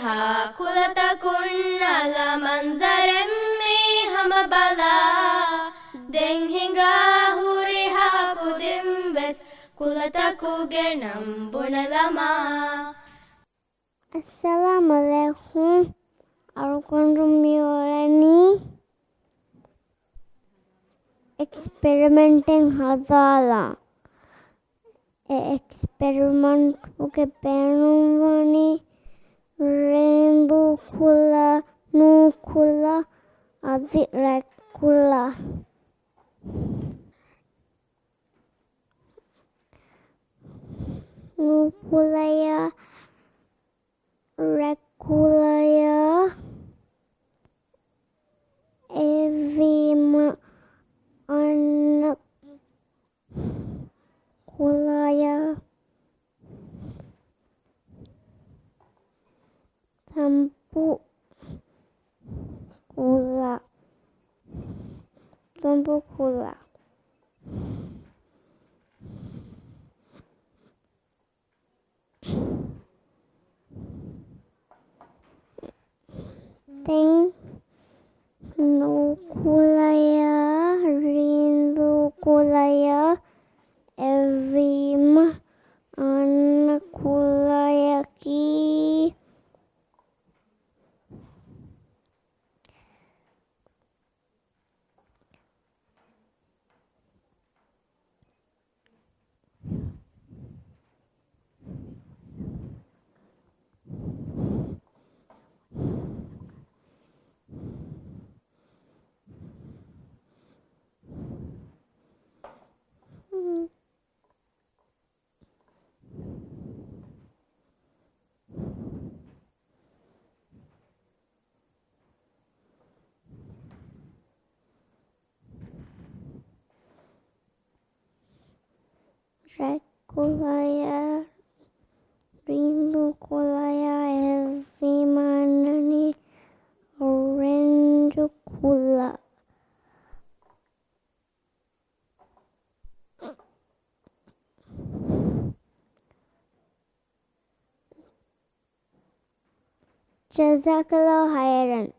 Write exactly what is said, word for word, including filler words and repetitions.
ހާ ކުލަތަކުން އަލަ މަންޒަރެއް މީ ހަމަ ބަލާ. ދެން ހިނގާ ހުރިހާ ކުދިން ވެސް ކުލަތަކުގެ ނަން ބުނެލަމާ. އައްސަލާމް އަލައިކުމް. އަޅުގަނޑު މިއުޅެނީ އެކްސްޕެރިމެންޓެއް ހަދާލާ. އެ އެކްސްޕެރިމެންޓުގެ ބޭނުންވަނީ ރޭނދޫ ކުލަ، ނޫ ކުލަ، އަދި ރަތް ކުލަ. ނޫ ކުލަޔާ ރަތް ކުލަޔާ އެވީމަ އަންނަ ކުލަޔާ ތަނބު ކުލަ. ތަނބު ކުލަ. ދެން ނޫ ކުލަޔާ ރޭނދޫ ކުލަޔާ އެއްވީމަ އަންނަ ކުލަޔަކީ ރަތް ކުލަޔާ ރޭނދޫ ކުލަޔާ އެއްވީމަ އަންނަނީ ރެންޖު ކުލަ. ޖަޒާކަﷲ ޚައިރަން.